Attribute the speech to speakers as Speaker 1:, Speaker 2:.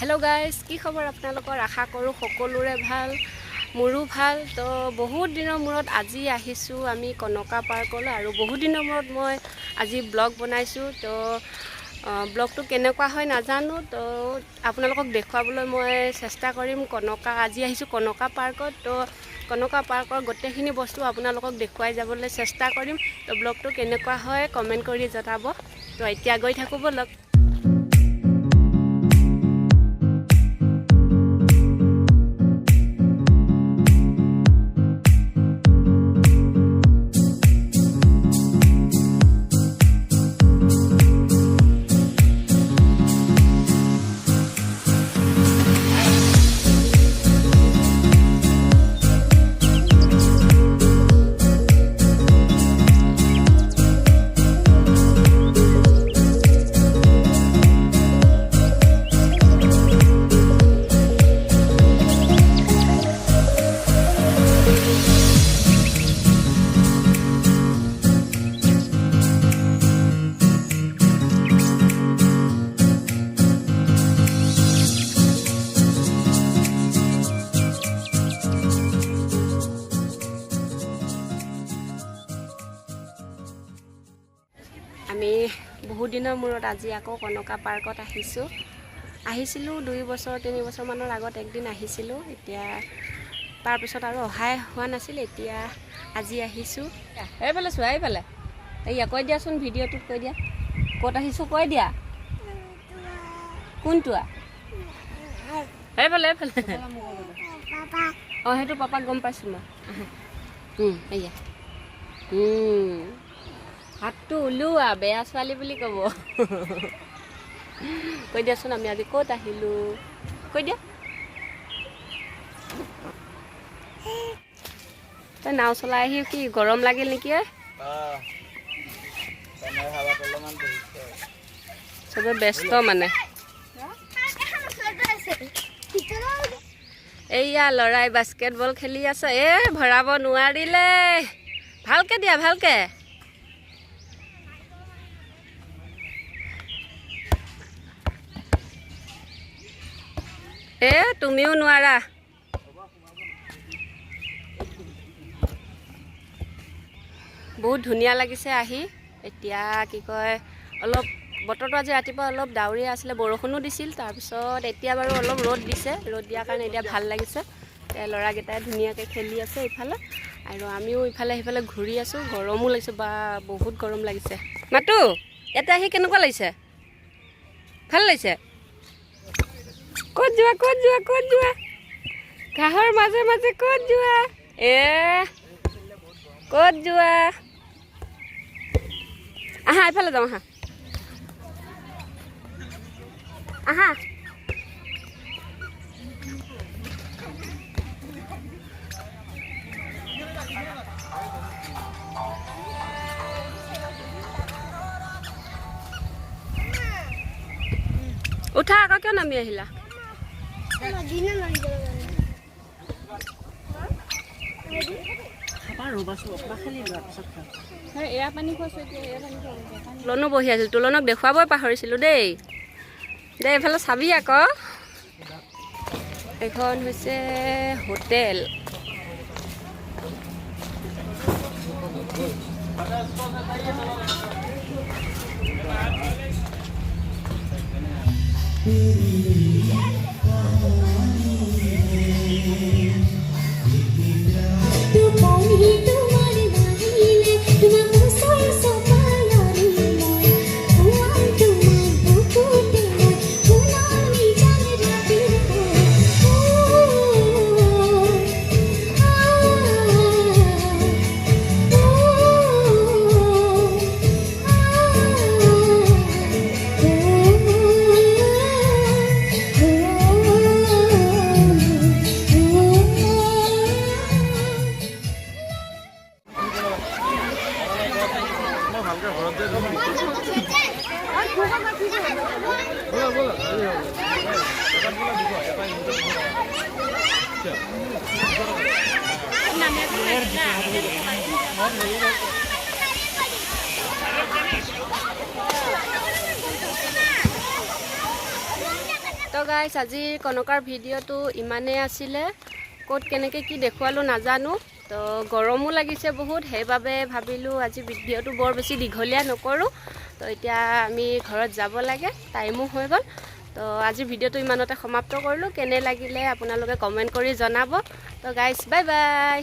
Speaker 1: Hello' guys, কি খবৰ আপোনালোকৰ? আশা কৰোঁ সকলোৰে ভাল, মোৰো ভাল। তো বহুত দিনৰ মূৰত আজি আহিছোঁ আমি কনকা পাৰ্কলৈ আৰু বহুত দিনৰ মূৰত মই আজি ব্লগ বনাইছোঁ। তো ব্লগটো কেনেকুৱা হয় নাজানো, তো আপোনালোকক দেখুৱাবলৈ মই চেষ্টা কৰিম। কনকা আজি আহিছোঁ কনকা পাৰ্কত। তো কনকা পাৰ্কৰ গোটেইখিনি বস্তু আপোনালোকক দেখুৱাই যাবলৈ চেষ্টা কৰিম। তো ব্লগটো কেনেকুৱা হয় কমেণ্ট কৰি জনাব। তো এতিয়া গৈ থাকোঁ ব'লক। আমি বহুত দিনৰ মূৰত আজি আকৌ কনকা পাৰ্কত আহিছোঁ। আহিছিলোঁ 2 বছৰ 3 বছৰমানৰ আগত একদিন আহিছিলোঁ। এতিয়া তাৰপিছত আৰু অহাই হোৱা নাছিল। এতিয়া আজি আহিছোঁ। এইফালে চোৱা, এইফালে। এইয়া কৈ দিয়াচোন, ভিডিঅ'টোত কৈ দিয়া, ক'ত আহিছোঁ কৈ দিয়া। কোনটো? এইফালে, এইফালে। অঁ, সেইটো পাপাক গম পাইছোঁ মই। আহা। এইয়া হাতটো ওলোৱা, বেয়া ছোৱালী বুলি ক'ব। কৈ দিয়াচোন, আমি আজি ক'ত আহিলোঁ কৈ দিয়া। তই নাও চলাই আহি কি গৰম লাগিল নেকি ঐ?
Speaker 2: ফেনৰ হাৱাত অলপমান বহিছে আৰু।
Speaker 1: চবে ব্যস্ত মানে। এইয়া ল'ৰাই বাস্কেটবল খেলি আছে। এ ভৰাব নোৱাৰিলে। ভালকে দিয়া, ভালকে। এ তুমিও নোৱাৰা। বহুত ধুনীয়া লাগিছে আহি। এতিয়া কি কয়, অলপ বতৰটো আজি ৰাতিপুৱা অলপ ডাৱৰীয়া আছিলে, বৰষুণো দিছিল। তাৰপিছত এতিয়া বাৰু অলপ ৰ'দ দিছে। ৰ'দ দিয়াৰ কাৰণে এতিয়া ভাল লাগিছে। এতিয়া ল'ৰাকেইটাই ধুনীয়াকৈ খেলি আছে ইফালে আৰু আমিও ইফালে সিফালে ঘূৰি আছোঁ। গৰমো লাগিছে বা, বহুত গৰম লাগিছে। মাতো, ইয়াতে আহি কেনেকুৱা লাগিছে? ভাল লাগিছে? ক'ত যোৱা, ক'ত যোৱা, ক'ত যোৱা? ঘাঁহৰ মাজে মাজে ক'ত যোৱা? এ ক'ত যোৱা? আহা, এইফালে যাওঁ, আহা, আহা। উঠা আকৌ, কিয় নামি আহিলা?
Speaker 3: খাবা, ৰ'বাচোন, অকণমান খেলি লোৱাৰ পিছত খাম।
Speaker 1: এয়া পানী খুৱাইছোঁ এতিয়া, এয়া পানী। তুলনো বহি আছিল, তুলনক দেখুৱাবই পাহৰিছিলোঁ দেই। দেই, এইফালে চাবি আকৌ। এইখন হৈছে হোটেল।
Speaker 4: টোপনি তোমাৰ নাহিলে তোমাক ওচৰ চপাই মই পুৱাই তোমাৰ বুকুতে মই সোণৰ নিজান ৰাতিৰ। অ আ অ
Speaker 2: মই ভালকে ঘৰত যাই ব'লা, ব'লা। এটা বোলা 200, এটা 200।
Speaker 1: তো গাইছ, আজিৰ কনকাৰ ভিডিঅ'টো ইমানেই আছিলে। ক'ত কেনেকৈ কি দেখুৱালোঁ নাজানো। তো গৰমো লাগিছে বহুত, সেইবাবে ভাবিলোঁ আজি ভিডিঅ'টো বৰ বেছি দীঘলীয়া নকৰোঁ। তো এতিয়া আমি ঘৰত যাব লাগে, টাইমো হৈ গ'ল। তো আজিৰ ভিডিঅ'টো ইমানতে সমাপ্ত কৰিলোঁ। কেনে লাগিলে আপোনালোকে কমেণ্ট কৰি জনাব। তো গাইছ, বাই বাই।